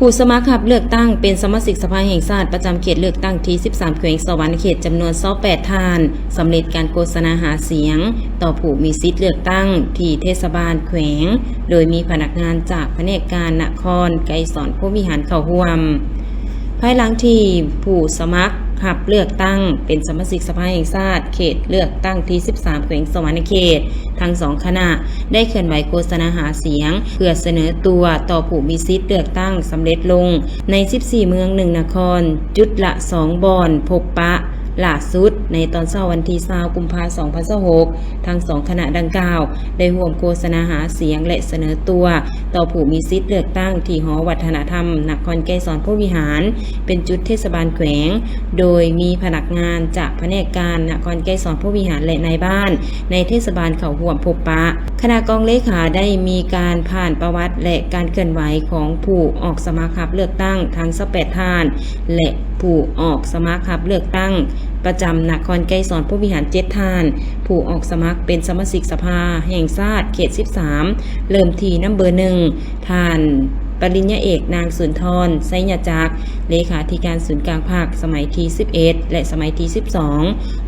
ຜູ້ສະໝັກຮັບເລືອກຕັ້ງເປັນສະມາຊິກສະພາແຫ່ງຊາດປະຈຳເຂດເລືອກຕັ້ງທີສິບສາມ ແຂວງສະຫວັນນະເຂດ ຈຳນວນຊາວແປດທ່ານ ສຳເລັດການໂຄສະນາຫາສຽງຕໍ່ຜູ້ມີສິດເລືອກຕັ້ງທີ່ເທດສະບານແຂວງ ໂດຍມີພະນັກງານຈາກພະແນກການນະຄອນໄກສອນພົມວິຫານເຂົ້າຮ່ວມ. ພາຍຫຼັງທີ່ຜູ້ສະໝັກຮັບເລືອກຕັ້ງເປັນສະມາຊິກສະພາແຫ່ງຊາດເຂດເລືອກຕັ້ງທີສິບສາມ ແຂວງສະຫວັນນະເຂດ ທັງສອງຄະນະ ໄດ້ເຄື່ອນໄຫວໂຄສະນາຫາສຽງ ເພື່ອສະເໜີຕົວຕໍ່ຜູ້ມີສິດເລືອກຕັ້ງສຳເລັດລົງໃນສິບສີ່ເມືອງ ໜຶ່ງນະຄອນ ຈຸດລະສອງບ່ອນພົບປະ. ຫຼ້າສຸດໃນຕອນເຊົ້າວັນທີຊາວ ກຸມພາ ສອງພັນຊາວຫົກ ທັງສອງຄະນະດັ່ງກ່າວໄດ້ຮ່ວມໂຄສະນາຫາສຽງ ແລະ ສະເໜີຕົວຕໍ່ຜູ້ມີສິດເລືອກຕັ້ງທີ່ຫໍວັດທະນະທຳນະຄອນໄກສອນພົມວິຫານ ເປັນຈຸດເທດສະບານແຂວງ ໂດຍມີພະນັກງານຈາກພະແນກການນະຄອນໄກສອນພົມວິຫານ ແລະ ນາຍບ້ານໃນເທດສະບານເຂົ້າຮ່ວມພົບປະ. ຄະນະກອງເລຂາໄດ້ມີການຜ່ານປະຫວັດ ແລະ ການເຄື່ອນໄຫວຂອງຜູ້ອອກສະໝັກຮັບເລືອກຕັ້ງທັງຊາວແປດທ່ານ ແລະ ຜູ້ອອກສະໝັກຮັບເລືອກຕັ້ງປະຈຳນະຄອນໄກສອນພົມວິຫານເຈັດທ່ານ, ຜູ້ອອກສະໝັກເປັນສະມາຊິກສະພາແຫ່ງຊາດເຂດສິບສາມ ເລີ່ມທີ່ນຳເບີໜຶ່ງ ທ່ານປະລິນຍາເອກ ນາງ ສຸນທອນ ໄຊຍະຈັກ ເລຂາທິການສູນກາງພັກ ສະໄໝທີສິບເອັດ ແລະ ສະໄໝທີສິບສອງ,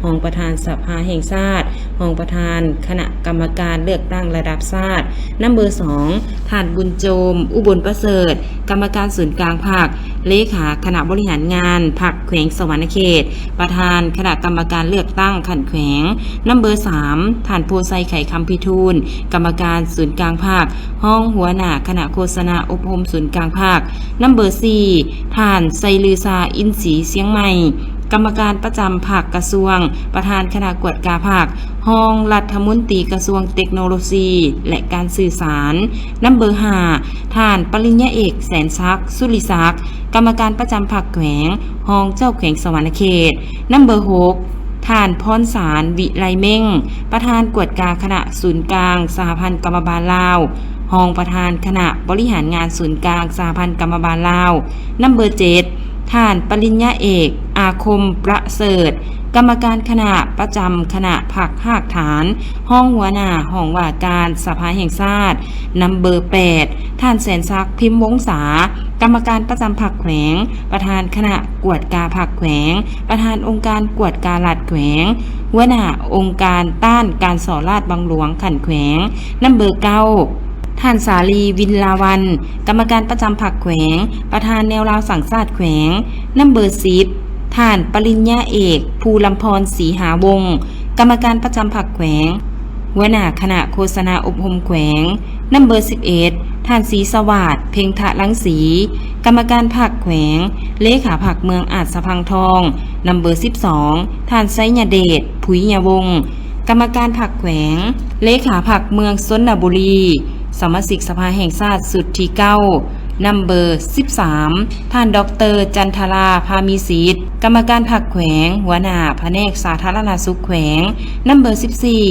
ຮອງປະທານສະພາແຫ່ງຊາດ, ຮອງປະທານຄະນະກຳມະການເລືອກຕັ້ງລະດັບຊາດ, ນຳເບີສອງ ທ່ານ ບຸນໂຈມ ອຸບົນປະເສີດ ກຳມະການສູນກາງພັກ, ເລຂາຄະນະບໍລິຫານງານພັກແຂວງສະຫວັນນະເຂດ, ປະທານຄະນະກຳມະການເລືອກຕັ້ງຂັ້ນແຂວງ, ນຳເບີສາມ ທ່ານ ໂພໄຊ ໄຂຄຳພິທູນ ກຳມະການສູນກາງພັກ, ຮອງຫົວໜ້າຄະນະໂຄສະນາອົບຮົມສູນກາງພັກ, ນຳເບີສີ່ ທ່ານ ໄຊລືຊາ ອິນສີຊຽງໃໝ່ ກຳມະການປະຈຳພັກກະຊວງ, ປະທານຄະນະກວດກາພັກ, ຮອງລັດຖະມົນຕີກະຊວງເຕັກໂນໂລຊີ ແລະ ການສື່ສານ, ນຳເບີຫ້າ ທ່ານປະລິນຍາເອກ ແສນສັກ ສຸລິສັກ ກຳມະການປະຈຳພັກແຂວງ, ຮອງເຈົ້າແຂວງສະຫວັນນະເຂດ, ນຳເບີຫົກ ທ່ານ ພອນສານ ວິໄລເມັງ ປະທານກວດກາຄະນະສູນກາງສະຫະພັນກຳມະບານລາວ, ຮອງປະທານຄະນະບໍລິຫານງານສູນກາງສະຫະພັນກຳມະບານລາວ, ນຳເບີເຈັດ ທ່ານປະລິນຍາເອກ ອາຄົມ ປະເສີດ ກຳມະການຄະນະປະຈຳຄະນະພັກຮາກຖານ, ຮອງຫົວໜ້າຫ້ອງວ່າການສະພາແຫ່ງຊາດ, ນຳເບີແປດ ທ່ານ ແສນສັກ ພິມວົງສາ ກຳມະການປະຈຳພັກແຂວງ, ປະທານຄະນະກວດກາພັກແຂວງ, ປະທານອົງການກວດກາລັດແຂວງ, ຫົວໜ້າອົງການຕ້ານການສໍ້ລາດບັງຫຼວງຂັ້ນແຂວງ, ນຳເບີເກົ້າ ທ່ານ ສາລີ ວິນລາວັນ ກຳມະການປະຈຳພັກແຂວງ, ປະທານແນວລາວສ້າງຊາດແຂວງ, ນຳເບີສິບ ທ່ານປະລິນຍາເອກ ພູລຳພອນ ສີຫາວົງ ກຳມະການປະຈຳພັກແຂວງ, ຫົວໜ້າຄະນະໂຄສະນາອົບຮົມແຂວງ, ນຳເບີສິບເອັດ ທ່ານ ສີສະຫວາດ ເພັງທະລັງສີ ກຳມະການພັກແຂວງ, ເລຂາພັກເມືອງອາດສະພັງທອງ, ນຳເບີສິບສອງ ທ່ານ ໄຊຍະເດດ ຜຸຍຍະວົງ ກຳມະການພັກແຂວງ, ເລຂາພັກເມືອງຊົນນະບູລີ, ສະມາຊິກສະພາແຫ່ງຊາດຊຸດທີເກົ້າ, ນຳເບີສິບສາມ ທ່ານ ດອກເຕີ ຈັນທະລາ ພາມີສິດ ກຳມະການພັກແຂວງ, ຫົວໜ້າພະແນກສາທາລະນະສຸກແຂວງ, ນຳເບີສິບສີ່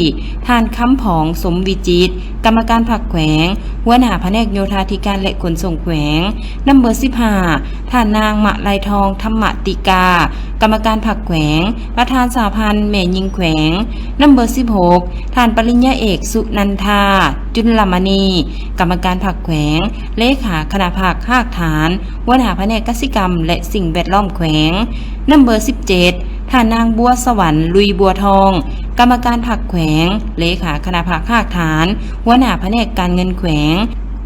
ທ່ານ ຄຳຜອງ ສົມວິຈິດ ກຳມະການພັກແຂວງ, ຫົວໜ້າພະແນກໂຍທາທິການ ແລະ ຂົນສົ່ງແຂວງ, ນຳເບີສິບຫ້າ ທ່ານນາງ ມະໄລທອງ ທຳມະຕິກາ ກຳມະການພັກແຂວງ, ປະທານສະຫະພັນແມ່ຍິງແຂວງ, ນຳເບີສິບຫົກ ທ່ານປະລິນຍາເອກ ສຸນັນທາ ຈຸນລະມະນີ ກຳມະການພັກແຂວງ, ເລຂາຄະນະພັກຮາກຖານ, ຫົວໜ້າພະແນກກະສິກຳ ແລະ ສິ່ງແວດລ້ອມແຂວງ, ນຳເບີສິບເຈັດ ທ່ານນາງ ບົວສະຫວັນ ລຸຍບົວທອງ ກຳມະການພັກແຂວງ, ເລຂາຄະນະພັກຮາກຖານ, ຫົວໜ້າພະແນກການເງິນແຂວງ,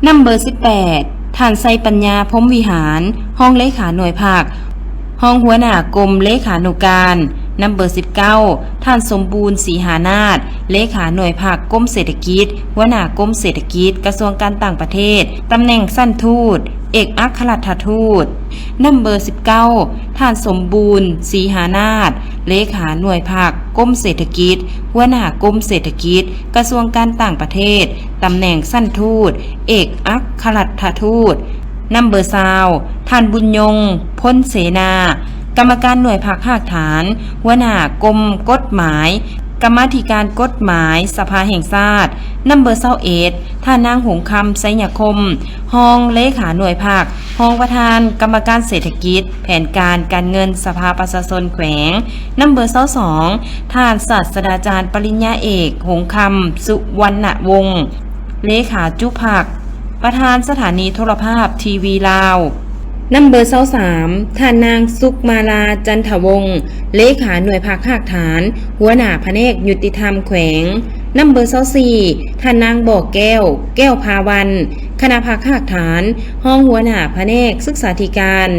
ນຳເບີສິບແປດ ທ່ານ ໄຊປັນຍາ ພົມວິຫານ ຮອງເລຂາໜ່ວຍພັກ, ຮອງຫົວໜ້າກົມເລຂານຸການ, ນຳເບີສິບເກົ້າ ທ່ານ ສົມບູນ ສີຫານາດ ເລຂາໜ່ວຍພັກກົມເສດຖະກິດ, ຫົວໜ້າກົມເສດຖະກິດ ກະຊວງການຕ່າງປະເທດ, ຕຳແໜ່ງຊັ້ນທູດ ເອກອັກຄະລັດຖະທູດ, ນຳເບີສິບເກົ້າ ທ່ານ ສົມບູນ ສີຫານາດ ເລຂາໜ່ວຍພັກກົມເສດຖະກິດ, ຫົວໜ້າກົມເສດຖະກິດ ກະຊວງການຕ່າງປະເທດ, ຕຳແໜ່ງຊັ້ນທູດ ເອກອັກຄະລັດຖະທູດ, ນຳເບີຊາວ ທ່ານ ບຸນຍົງ ພົນເສນາ ກຳມະການໜ່ວຍພັກຮາກຖານ, ຫົວໜ້າກົມກົດໝາຍ ກຳມາທິການກົດໝາຍສະພາແຫ່ງຊາດ, ນຳເບີຊາວເອັດ ທ່ານນາງ ຫົງຄຳ ໄຊຍະຄົມ ຮອງເລຂາໜ່ວຍພັກ, ຮອງປະທານກຳມະການເສດຖະກິດ ແຜນການການເງິນສະພາປະຊາຊົນແຂວງ, ນຳເບີຊາວສອງ ທ່ານສາດສະດາຈານປະລິນຍາເອກ ຫົງຄຳ ສຸວັນນະວົງ ເລຂາຈຸພັກ, ປະທານສະຖານີໂທລະພາບທີວີລາວ, ນຳເບີຊາວສາມ ທ່ານນາງ ສຸກມາລາ ຈັນທະວົງ ເລຂາໜ່ວຍພັກຮາກຖານ ຫົວໜ້າພະແນກຍຸຕິທຳແຂວງ. ນຳເບີຊາວສີ່ ທ່ານນາງ ບໍ່ແກ້ວ ແກ້ວພາວັນ ຄະນະພັກຮາກຖານ ຮອງຫົວໜ້າພະແນກສຶກສາທິການ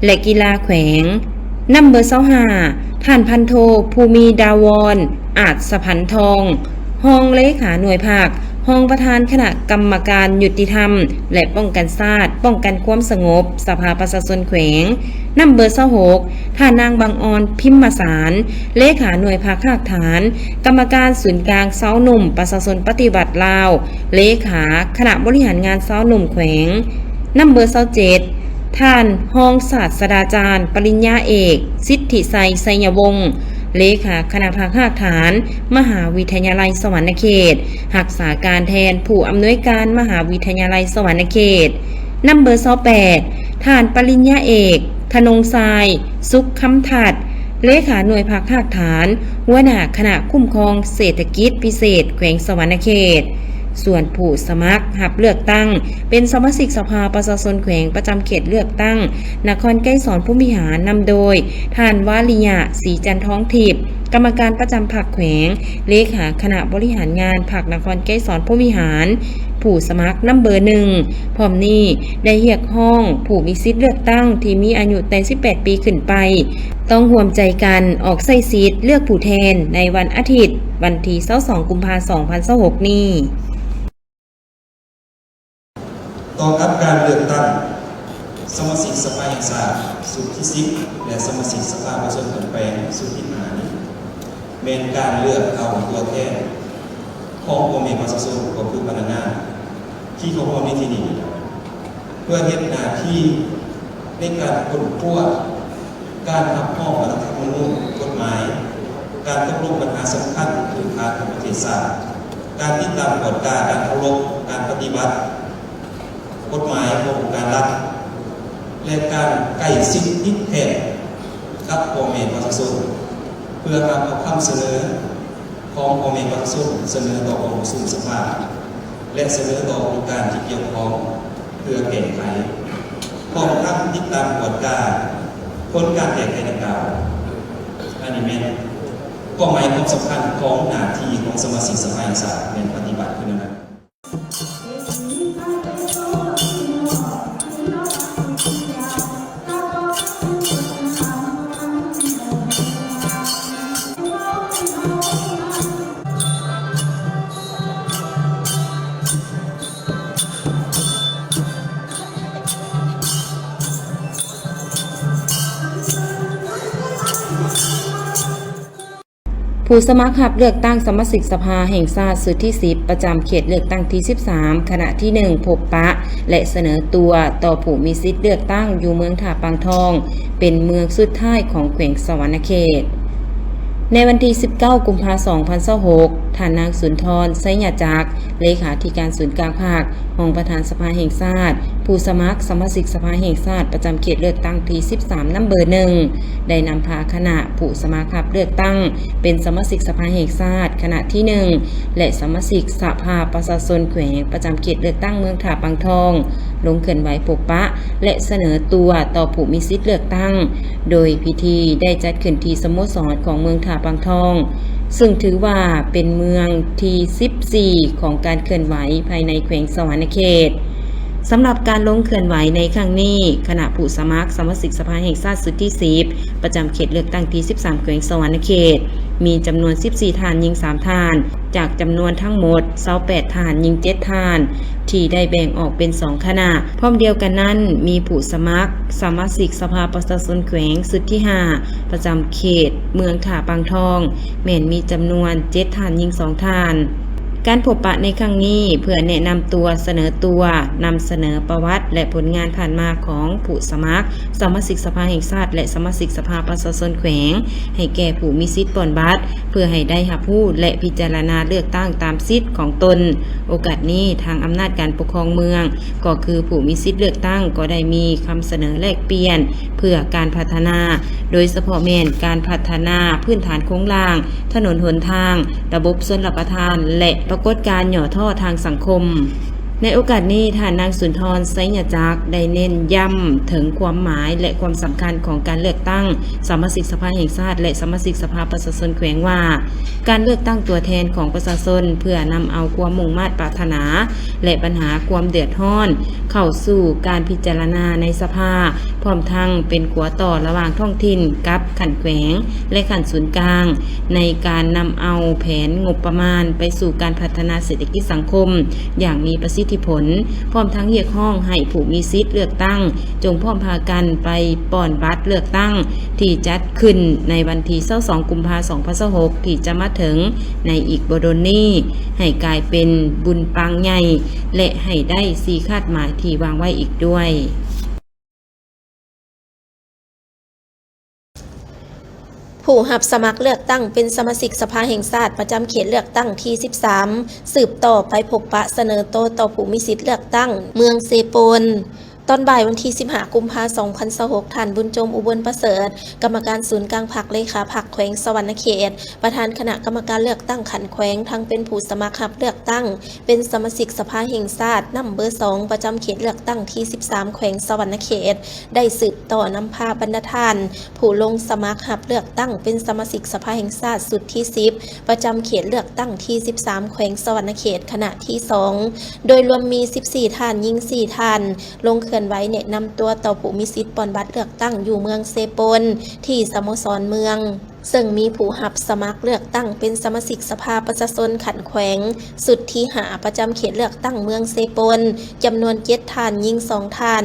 ແລະ ກິລາແຂວງ. ນຳເບີຊາວຫ້າ ທ່ານພັນໂທ ພູມີດາວອນ ອາດສະພັນທອງ ຮອງເລຂາໜ່ວຍພັກ ຮອງປະທານຄະນະກຳມະການຍຸຕິທຳ ແລະ ປ້ອງກັນຊາດ ປ້ອງກັນຄວາມສະຫງົບ ສະພາປະຊາຊົນແຂວງ. ນຳເບີຊາວຫົກ ທ່ານນາງ ບັງອອນ ພິມມະສານ ເລຂາໜ່ວຍພັກຮາກຖານ ກຳມະການສູນກາງຊາວໜຸ່ມປະຊາຊົນປະຕິວັດລາວ ເລຂາຄະນະບໍລິຫານງານຊາວໜຸ່ມແຂວງ. ນຳເບີຊາວເຈັດ ທ່ານຮອງສາດສະດາຈານ ປະລິນຍາເອກ ສິດທິໄຊ ໄຊຍະວົງ ເລຂາຄະນະພັກຮາກຖານ ມະຫາວິທະຍາໄລສະຫວັນນະເຂດ ຮັກສາການແທນຜູ້ອຳນວຍການມະຫາວິທະຍາໄລສະຫວັນນະເຂດ. ນຳເບີຊາວແປດ ທ່ານປະລິນຍາເອກ ທະນົງຊາຍ ສຸກຄຳທັດ ເລຂາໜ່ວຍພັກຮາກຖານ ຫົວໜ້າຄະນະຄຸ້ມຄອງເສດຖະກິດພິເສດແຂວງສະຫວັນນະເຂດ. ສ່ວນຜູ້ສະໝັກຮັບເລືອກຕັ້ງເປັນສະມາຊິກສະພາປະຊາຊົນແຂວງປະຈຳເຂດເລືອກຕັ້ງນະຄອນໄກສອນພົມວິຫານ ນຳໂດຍ ທ່ານ ວາລິຍະ ສີຈັນທອງທິບ ກຳມະການປະຈຳພັກແຂວງ, ເລຂາຄະນະບໍລິຫານງານພັກນະຄອນໄກສອນພົມວິຫານ, ຜູ້ສະໝັກນຳເບີໜຶ່ງ. ພ້ອມນີ້ໄດ້ຮຽກຮ້ອງຜູ້ມີສິດເລືອກຕັ້ງທີ່ມີອາຍຸແຕ່ສິບແປດປີຂຶ້ນໄປ ຕ້ອງຮ່ວມໃຈກັນອອກໃຊ້ສິດເລືອກຜູ້ແທນໃນວັນອາທິດ ວັນທີຊາວສອງ ກຸມພາ ສອງພັນຊາວຫົກນີ້. ຕໍ່ກັບການເລືອກຕັ້ງສະມາຊິກສະພາແຫ່ງຊາດຊຸດທີສິບ ແລະ ສະມາຊິກສະພາປະຊາຊົນແຂວງຊຸດທີຫ້ານີ້ ແມ່ນການເລືອກເອົາຕົວແທນຂອງພໍ່ແມ່ປະຊາຊົນ ກໍຄືພະນັກງານທີ່ເຂົ້າຮ່ວມໃນທີ່ນີ້ ເພື່ອເຮັດໜ້າທີ່ໃນການຄົ້ນຄວ້າ ການຮັບຮອງລັດຖະທຳມະນູນ, ກົດໝາຍ, ການຕົກລົງບັນຫາສຳຄັນພື້ນຖານຂອງປະເທດຊາດ, ການຕິດຕາມກວດກາການເຄົາລົບການປະຕິບັດກົດໝາຍຂອງອົງການລັດ ແລະ ການໃກ້ຊິດຕິດແທນກັບພໍ່ແມ່ປະຊາຊົນ ເພື່ອຮັບເອົາຄຳສະເໜີ ຂອງພໍ່ແມ່ປະຊາຊົນສະເໜີຕໍ່ກອງປະຊຸມສະພາ ແລະ ສະເໜີຕໍ່ອົງການທີ່ກ່ຽວຂ້ອງເພື່ອແກ້ໄຂ, ພ້ອມທັງຕິດຕາມກວດກາຜົນການແກ້ໄຂດັ່ງກ່າວ. ອັນນີ້ແມ່ນຄວາມໝາຍຄວາມສຳຄັນຂອງໜ້າທີ່ຂອງສະມາຊິກສະພາແຫ່ງຊາດ ແມ່ນປະຕິບັດຄືແນວນັ້ນ. ຜູ້ສະໝັກຮັບເລືອກຕັ້ງສະມາຊິກສະພາແຫ່ງຊາດຊຸດທີສິບ ປະຈຳເຂດເລືອກຕັ້ງທີສິບສາມ ຄະນະທີໜຶ່ງ ພົບປະ ແລະ ສະເໜີຕົວຕໍ່ຜູ້ມີສິດເລືອກຕັ້ງຢູ່ເມືອງທ່າປາງທອງ ເປັນເມືອງສຸດທ້າຍຂອງແຂວງສະຫວັນນະເຂດ. ໃນວັນທີສິບເກົ້າ ກຸມພາ ສອງພັນຊາວຫົກ ທ່ານນາງ ສຸນທອນ ໄຊຍະຈັກ ເລຂາທິການສູນກາງພັກ ຮອງປະທານສະພາແຫ່ງຊາດ, ຜູ້ສະໝັກສະມາຊິກສະພາແຫ່ງຊາດ ປະຈຳເຂດເລືອກຕັ້ງທີສິບສາມ ນຳເບີໜຶ່ງ ໄດ້ນຳພາຄະນະຜູ້ສະໝັກຮັບເລືອກຕັ້ງເປັນສະມາຊິກສະພາແຫ່ງຊາດ ຄະນະທີໜຶ່ງ ແລະ ສະມາຊິກສະພາປະຊາຊົນແຂວງ ປະຈຳເຂດເລືອກຕັ້ງເມືອງທ່າປາງທອງ ລົງເຄື່ອນໄຫວພົບປະ ແລະ ສະເໜີຕົວຕໍ່ຜູ້ມີສິດເລືອກຕັ້ງ. ໂດຍພິທີໄດ້ຈັດຂຶ້ນທີ່ສະໂມສອນຂອງເມືອງທ່າປາງທອງ, ເຊິ່ງຖືວ່າເປັນເມືອງທີສິບສີ່ຂອງການເຄື່ອນໄຫວພາຍໃນແຂວງສະຫວັນນະເຂດ. ສຳລັບການລົງເຄື່ອນໄຫວໃນຄັ້ງນີ້, ຄະນະຜູ້ສະໝັກສະມາຊິກສະພາແຫ່ງຊາດຊຸດທີສິບ ປະຈຳເຂດເລືອກຕັ້ງທີສິບສາມ ແຂວງສະຫວັນນະເຂດ ມີຈຳນວນສິບສີ່ທ່ານ, ຍິງສາມທ່ານ, ຈາກຈຳນວນທັງໝົດຊາວແປດທ່ານ, ຍິງເຈັດທ່ານ ທີ່ໄດ້ແບ່ງອອກເປັນສອງຄະນະ. ພ້ອມດຽວກັນນັ້ນ, ມີຜູ້ສະໝັກສະມາຊິກສະພາປະຊາຊົນແຂວງຊຸດທີຫ້າ ປະຈຳເຂດເມືອງທ່າປາງທອງ ແມ່ນມີຈຳນວນເຈັດທ່ານ, ຍິງສອງທ່ານ. ການພົບປະໃນຄັ້ງນີ້ ເພື່ອແນະນຳຕົວ, ສະເໜີຕົວ, ນຳສະເໜີປະຫວັດ ແລະ ຜົນງານຜ່ານມາຂອງຜູ້ສະໝັກສະມາຊິກສະພາແຫ່ງຊາດ ແລະ ສະມາຊິກສະພາປະຊາຊົນແຂວງ ໃຫ້ແກ່ຜູ້ມີສິດປ່ອນບັດ ເພື່ອໃຫ້ໄດ້ຮັບຮູ້ ແລະ ພິຈາລະນາເລືອກຕັ້ງຕາມສິດຂອງຕົນ. ໂອກາດນີ້, ທາງອຳນາດການປົກຄອງເມືອງ ກໍຄືຜູ້ມີສິດເລືອກຕັ້ງ ກໍໄດ້ມີຄຳສະເໜີແລກປ່ຽນເພື່ອການພັດທະນາ, ໂດຍສະເພາະແມ່ນການພັດທະນາພື້ນຖານໂຄງລ່າງ, ຖະໜົນຫົນທາງ, ລະບົບຊົນລະປະທານ ແລະ ປາກົດການຫຍໍ້ທໍ້ທາງສັງຄົມ. ໃນໂອກາດນີ້, ທ່ານນາງ ສຸນທອນ ໄຊຍະຈັກ ໄດ້ເນັ້ນຢ້ຳເຖິງຄວາມໝາຍ ແລະ ຄວາມສຳຄັນຂອງການເລືອກຕັ້ງສະມາຊິກສະພາແຫ່ງຊາດ ແລະ ສະມາຊິກສະພາປະຊາຊົນແຂວງວ່າ, ການເລືອກຕັ້ງຕົວແທນຂອງປະຊາຊົນ ເພື່ອນຳເອົາຄວາມມຸ່ງມາດປາດຖະໜາ ແລະ ບັນຫາຄວາມເດືອດຮ້ອນເຂົ້າສູ່ການພິຈາລະນາໃນສະພາ, ພ້ອມທັງເປັນຂົວຕໍ່ລະຫວ່າງທ້ອງຖິ່ນກັບຂັ້ນແຂວງ ແລະ ຂັ້ນສູນກາງ ໃນການນຳເອົາແຜນງົບປະມານໄປສູ່ການພັດທະນາເສດຖະກິດສັງຄົມຢ່າງມີປະສິດທິຜົນ, ພ້ອມທັງຮຽກຮ້ອງໃຫ້ຜູ້ມີສິດເລືອກຕັ້ງ ຈົ່ງພ້ອມພາກັນໄປປ່ອນບັດເລືອກຕັ້ງທີ່ຈັດຂຶ້ນໃນວັນທີຊາວສອງ ກຸມພາ ສອງພັນຊາວຫົກ ທີ່ຈະມາເຖິງໃນອີກບໍ່ດົນນີ້ ໃຫ້ກາຍເປັນບຸນປາງໃຫຍ່ ແລະ ໃຫ້ໄດ້ສີ່ຄາດໝາຍທີ່ວາງໄວ້ອີກດ້ວຍ. ຜູ້ຮັບສະໝັກເລືອກຕັ້ງເປັນສະມາຊິກສະພາແຫ່ງຊາດປະຈຳເຂດເລືອກຕັ້ງທີສິບສາມ ສືບຕໍ່ໄປພົບປະສະເໜີໂຕຕໍ່ຜູ້ມີສິດເລືອກຕັ້ງເມືອງເຊໂປນ. ຕອນບ່າຍວັນທີສິບຫ້າ ກຸມພາ ສອງພັນຊາວຫົກ, ທ່ານ ບຸນຈົມ ອຸບົນປະເສີດ ກຳມະການສູນກາງພັກ, ເລຂາພັກແຂວງສະຫວັນນະເຂດ, ປະທານຄະນະກຳມະການເລືອກຕັ້ງຂັ້ນແຂວງ, ທັງເປັນຜູ້ສະໝັກຮັບເລືອກຕັ້ງ ເປັນສະມາຊິກສະພາແຫ່ງຊາດ ນຳເບີສອງ ປະຈຳເຂດເລືອກຕັ້ງທີສິບສາມ ແຂວງສະຫວັນນະເຂດ ໄດ້ສືບຕໍ່ນຳພາບັນດາທ່ານ ຜູ້ລົງສະໝັກຮັບເລືອກຕັ້ງເປັນສະມາຊິກສະພາແຫ່ງຊາດຊຸດທີສິບ ປະຈຳເຂດເລືອກຕັ້ງທີສິບສາມ ແຂວງສະຫວັນນະເຂດ ຄະນະທີສອງ ໂດຍລວມມີສິບສີ່ທ່ານ, ຍິງສີ່ທ່ານ, ລົງເຄື່ອນໄຫວແນະນຳຕົວຕໍ່ຜູ້ມີສິດປ່ອນບັດເລືອກຕັ້ງຢູ່ເມືອງເຊໂປນ ທີ່ສະໂມສອນເມືອງ. ເຊິ່ງມີຜູ້ຮັບສະໝັກເລືອກຕັ້ງເປັນສະມາຊິກສະພາປະຊາຊົນຂັ້ນແຂວງ ຊຸດທີຫ້າ ປະຈຳເຂດເລືອກຕັ້ງເມືອງເຊໂປນ ຈຳນວນເຈັດທ່ານ, ຍິງສອງທ່ານ,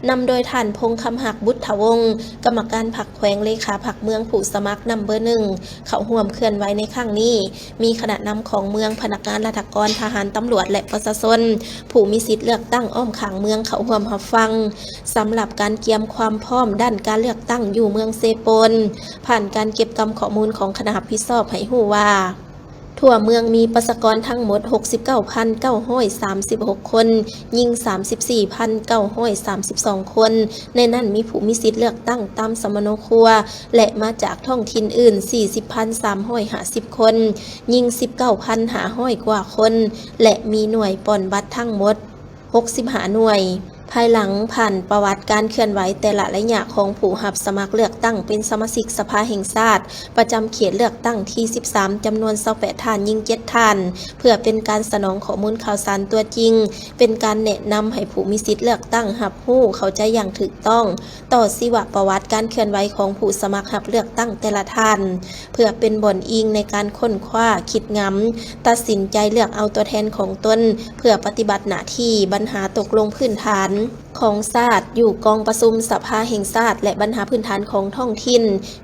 ນຳໂດຍທ່ານ ພົງຄຳຮັກ ບຸດທະວົງ ກຳມະການພັກແຂວງ, ເລຂາພັກເມືອງ, ຜູ້ສະໝັກນຳເບີໜຶ່ງ ເຂົ້າຮ່ວມເຄື່ອນໄຫວໃນຄັ້ງນີ້. ມີຄະນະນຳຂອງເມືອງ, ພະນັກງານລັດຖະກອນ, ທະຫານ, ຕຳຫຼວດ ແລະ ປະຊາຊົນ ຜູ້ມີສິດເລືອກຕັ້ງອ້ອມຂ້າງເມືອງເຂົ້າຮ່ວມຮັບຟັງ ສຳລັບການກຽມຄວາມພ້ອມດ້ານການເລືອກຕັ້ງຢູ່ເມືອງເຊໂປນ. ຜ່ານການເກັບກຳຂໍ້ມູນຂອງຄະນະຮັບຜິດຊອບໃຫ້ຮູ້ວ່າ, ທົ່ວເມືອງມີປະຊາກອນທັງໝົດຫົກສິບເກົ້າພັນເກົ້າຮ້ອຍສາມສິບຫົກຄົນ, ຍິງສາມສິບສີ່ພັນເກົ້າຮ້ອຍສາມສິບສອງຄົນ, ໃນນັ້ນມີຜູ້ມີສິດເລືອກຕັ້ງຕາມສຳມະໂນຄົວ ແລະ ມາຈາກທ້ອງຖິ່ນອື່ນສີ່ສິບພັນສາມຮ້ອຍຫ້າສິບຄົນ, ຍິງສິບເກົ້າພັນຫ້າຮ້ອຍກວ່າຄົນ ແລະ ມີໜ່ວຍປ່ອນບັດທັງໝົດຫົກສິບຫ້າໜ່ວຍ. ພາຍຫຼັງຜ່ານປະຫວັດການເຄື່ອນໄຫວແຕ່ລະໄລຍະຂອງຜູ້ຮັບສະໝັກເລືອກຕັ້ງເປັນສະມາຊິກສະພາແຫ່ງຊາດ ປະຈຳເຂດເລືອກຕັ້ງທີສິບສາມ ຈຳນວນຊາວແປດທ່ານ, ຍິງເຈັດທ່ານ, ເພື່ອເປັນການສະໜອງຂໍ້ມູນຂ່າວສານຕົວຈິງ, ເປັນການແນະນຳໃຫ້ຜູ້ມີສິດເລືອກຕັ້ງຮັບຮູ້ເຂົ້າໃຈຢ່າງຖືກຕ້ອງ ຕໍ່ຊີວະປະຫວັດການເຄື່ອນໄຫວຂອງຜູ້ສະໝັກຮັບເລືອກຕັ້ງແຕ່ລະທ່ານ, ເພື່ອເປັນບ່ອນອີງໃນການຄົ້ນຄວ້າ, ຄິດງຳ, ຕັດສິນໃຈເລືອກເອົາຕົວແທນຂອງຕົນ ເພື່ອປະຕິບັດໜ້າທີ່ບັນຫາຕົກລົງພື້ນຖານຂອງຊາດ ຢູ່ກອງປະຊຸມສະພາແຫ່ງຊາດ ແລະ ບັນຫາພື້ນຖານຂອງທ້ອງຖິ່ນ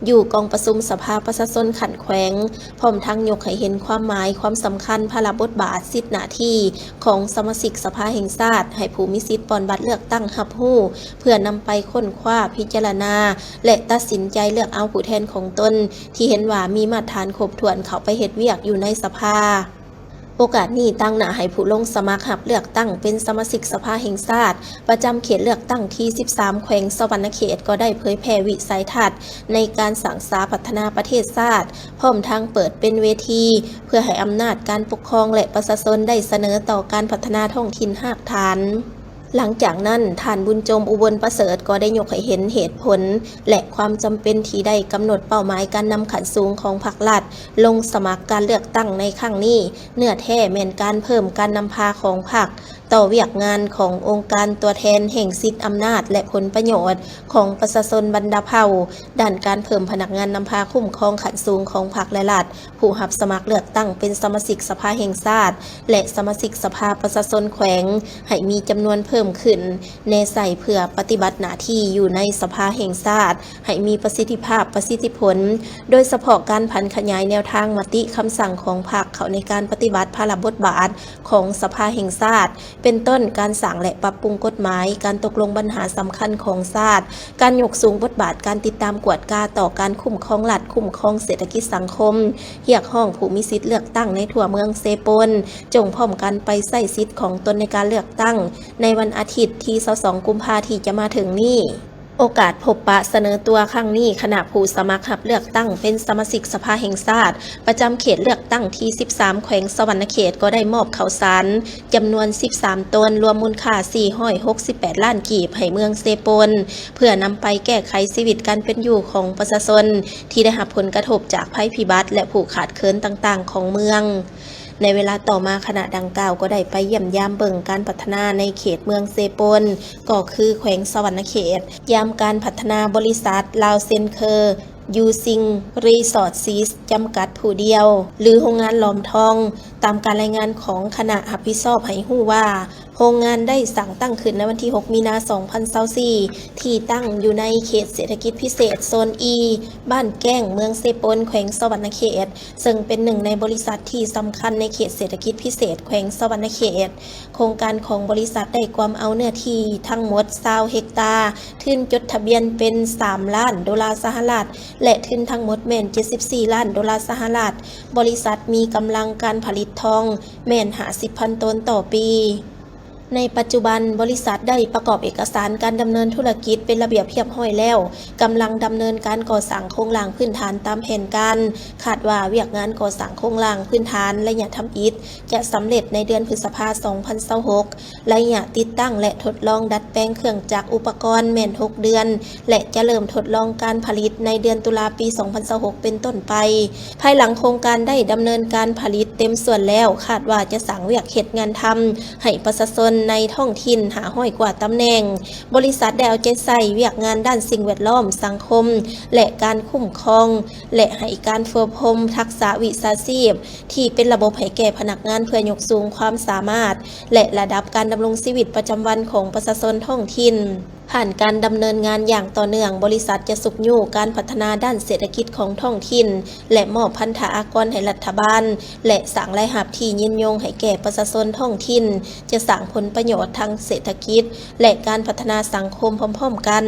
ຢູ່ກອງປະຊຸມສະພາປະຊາຊົນຂັ້ນແຂວງ, ພ້ອມທັງຍົກໃຫ້ເຫັນຄວາມໝາຍ, ຄວາມສຳຄັນ, ພາລະບົດບາດ, ສິດໜ້າທີ່ຂອງສະມາຊິກສະພາແຫ່ງຊາດ ໃຫ້ຜູ້ມີສິດປ່ອນບັດເລືອກຕັ້ງຮັບຮູ້ ເພື່ອນຳໄປຄົ້ນຄວ້າ, ພິຈາລະນາ ແລະ ຕັດສິນໃຈເລືອກເອົາຜູ້ແທນຂອງຕົນ ທີ່ເຫັນວ່າມີມາດຖານຄົບຖ້ວນເຂົ້າໄປເຮັດວຽກຢູ່ໃນສະພາ. ໂອກາດນີ້ ຕາງໜ້າໃຫ້ຜູ້ລົງສະໝັກຮັບເລືອກຕັ້ງເປັນສະມາຊິກສະພາແຫ່ງຊາດ ປະຈຳເຂດເລືອກຕັ້ງທີສິບສາມ ແຂວງສະຫວັນນະເຂດ ກໍໄດ້ເຜີຍແຜ່ວິໄສທັດໃນການສ້າງສາພັດທະນາປະເທດຊາດ, ພ້ອມທັງເປີດເປັນເວທີເພື່ອໃຫ້ອຳນາດການປົກຄອງ ແລະ ປະຊາຊົນໄດ້ສະເໜີຕໍ່ການພັດທະນາທ້ອງຖິ່ນຮາກຖານ. ຫຼັງຈາກນັ້ນ, ທ່ານ ບຸນຈົມ ອຸບົນປະເສີດ ກໍໄດ້ຍົກໃຫ້ເຫັນເຫດຜົນ ແລະ ຄວາມຈຳເປັນທີ່ໄດ້ກຳນົດເປົ້າໝາຍການນຳຂັ້ນສູງຂອງພັກລັດລົງສະໝັກການເລືອກຕັ້ງໃນຄັ້ງນີ້, ເນື້ອແທ້ແມ່ນການເພີ່ມການນຳພາຂອງພັກຕໍ່ວຽກງານຂອງອົງການຕົວແທນແຫ່ງສິດອຳນາດ ແລະ ຜົນປະໂຫຍດຂອງປະຊາຊົນບັນດາເຜົ່າ, ດ້ານການເພີ່ມພະນັກງານນຳພາຄຸ້ມຄອງຂັ້ນສູງຂອງພັກ ແລະ ລັດ, ຜູ້ຮັບສະໝັກເລືອກຕັ້ງເປັນສະມາຊິກສະພາແຫ່ງຊາດ ແລະ ສະມາຊິກສະພາປະຊາຊົນແຂວງ ໃຫ້ມີຈຳນວນເພີ່ມຂຶ້ນ ແນໃສ່ເພື່ອປະຕິບັດໜ້າທີ່ຢູ່ໃນສະພາແຫ່ງຊາດ ໃຫ້ມີປະສິດທິພາບ, ປະສິດທິຜົນ, ໂດຍສະເພາະການຜັນຂະຫຍາຍແນວທາງມະຕິຄຳສັ່ງຂອງພັກເຂົ້າໃນການປະຕິບັດພາລະບົດບາດຂອງສະພາແຫ່ງຊາດ, ເປັນຕົ້ນ ການສ້າງ ແລະ ປັບປຸງກົດໝາຍ, ການຕົກລົງບັນຫາສຳຄັນຂອງຊາດ, ການຍົກສູງບົດບາດການຕິດຕາມກວດກາຕໍ່ການຄຸ້ມຄອງລັດ, ຄຸ້ມຄອງເສດຖະກິດສັງຄົມ, ຮຽກຮ້ອງຜູ້ມີສິດເລືອກຕັ້ງໃນທົ່ວເມືອງເຊໂປນ ຈົ່ງພ້ອມກັນໄປໃຊ້ສິດຂອງຕົນໃນການເລືອກຕັ້ງ ໃນວັນອາທິດທີຊາວສອງ ກຸມພາ ທີ່ຈະມາເຖິງນີ້. ໂອກາດພົບປະສະເໜີຕົວຄັ້ງນີ້, ຄະນະຜູ້ສະໝັກຮັບເລືອກຕັ້ງເປັນສະມາຊິກສະພາແຫ່ງຊາດ ປະຈຳເຂດເລືອກຕັ້ງທີສິບສາມ ແຂວງສະຫວັນນະເຂດ ກໍໄດ້ມອບເຂົ້າສານຈຳນວນສິບສາມໂຕນ, ລວມມູນຄ່າສີ່ຮ້ອຍຫົກສິບແປດລ້ານກີບ ໃຫ້ເມືອງເຊໂປນ ເພື່ອນຳໄປແກ້ໄຂຊີວິດການເປັນຢູ່ຂອງປະຊາຊົນທີ່ໄດ້ຮັບຜົນກະທົບຈາກໄພພິບັດ ແລະ ຜູ້ຂາດເຂີນຕ່າງໆຂອງເມືອງ. ໃນເວລາຕໍ່ມາ, ຄະນະດັ່ງກ່າວກໍໄດ້ໄປຢ້ຽມຢາມເບິ່ງການພັດທະນາໃນເຂດເມືອງເຊໂປນ ກໍຄືແຂວງສະຫວັນນະເຂດ, ຢາມການພັດທະນາບໍລິສັດ Lao Center Using Resources ຈຳກັດຜູ້ດຽວ ຫຼື ໂຮງງານຫຼອມທອງ. ຕາມການລາຍງານຂອງຄະນະຮັບຜິດຊອບໃຫ້ຮູ້ວ່າ, ໂຮງງານໄດ້ສ້າງຕັ້ງຂຶ້ນໃນວັນທີຫົກ ມີນາ ສອງພັນຊາວສີ່ ທີ່ຕັ້ງຢູ່ໃນເຂດເສດຖະກິດພິເສດໂຊນ E ບ້ານແກ້ງ ເມືອງເຊໂປນ ແຂວງສະຫວັນນະເຂດ, ເຊິ່ງເປັນໜຶ່ງໃນບໍລິສັດທີ່ສຳຄັນໃນເຂດເສດຖະກິດພິເສດແຂວງສະຫວັນນະເຂດ. ໂຄງການຂອງບໍລິສັດໄດ້ກວມເອົາເນື້ອທີ່ທັງໝົດຊາວເຮັກຕາ, ທຶນຈົດທະບຽນເປັນສາມລ້ານໂດລາສະຫະລັດ ແລະ ທຶນທັງໝົດແມ່ນເຈັດສິບສີ່ລ້ານໂດລາສະຫະລັດ. ບໍລິສັດມີກຳລັງການຜະລິດທອງແມ່ນຫ້າສິບພັນໂຕນຕໍ່ປີ. ໃນປັດຈຸບັນ, ບໍລິສັດໄດ້ປະກອບເອກະສານການດຳເນີນທຸລະກິດເປັນລະບຽບຮຽບຮ້ອຍແລ້ວ, ກຳລັງດຳເນີນການກໍ່ສ້າງໂຄງລ່າງພື້ນຖານຕາມແຜນການ. ຄາດວ່າວຽກງານກໍ່ສ້າງໂຄງລ່າງພື້ນຖານໄລຍະທຳອິດຈະສຳເລັດໃນເດືອນພຶດສະພາ ສອງພັນຊາວຫົກ, ໄລຍະຕິດຕັ້ງ ແລະ ທົດລອງດັດແປງເຄື່ອງຈັກອຸປະກອນແມ່ນຫົກເດືອນ ແລະ ຈະເລີ່ມທົດລອງການຜະລິດໃນເດືອນຕຸລາປີ ສອງພັນຊາວຫົກ ເປັນຕົ້ນໄປ. ພາຍຫຼັງໂຄງການໄດ້ດຳເນີນການຜະລິດເຕັມສ່ວນແລ້ວ, ຄາດວ່າຈະສ້າງວຽກເຮັດງານທຳໃຫ້ປະຊາຊົນໃນທ້ອງຖິ່ນຫ້າຮ້ອຍກວ່າຕຳແໜ່ງ. ບໍລິສັດໄດ້ເອົາໃຈໃສ່ວຽກງານດ້ານສິ່ງແວດລ້ອມ, ສັງຄົມ ແລະ ການຄຸ້ມຄອງ ແລະ ໃຫ້ການຝຶກອົບຮົມທັກສະວິຊາຊີບທີ່ເປັນລະບົບໃຫ້ແກ່ພະນັກງານ ເພື່ອຍົກສູງຄວາມສາມາດ ແລະ ລະດັບການດຳລົງຊີວິດປະຈຳວັນຂອງປະຊາຊົນທ້ອງຖິ່ນ. ຜ່ານການດຳເນີນງານຢ່າງຕໍ່ເນື່ອງ, ບໍລິສັດຈະຊຸກຍູ້ການພັດທະນາດ້ານເສດຖະກິດຂອງທ້ອງຖິ່ນ ແລະ ມອບພັນທະອາກອນໃຫ້ລັດຖະບານ ແລະ ສ້າງລາຍຮັບທີ່ຍືນຍົງໃຫ້ແກ່ປະຊາຊົນທ້ອງຖິ່ນ, ຈະສ້າງຜົນປະໂຫຍດທາງເສດຖະກິດ ແລະ ການພັດທະນາສັງຄົມພ້ອມໆກັນ.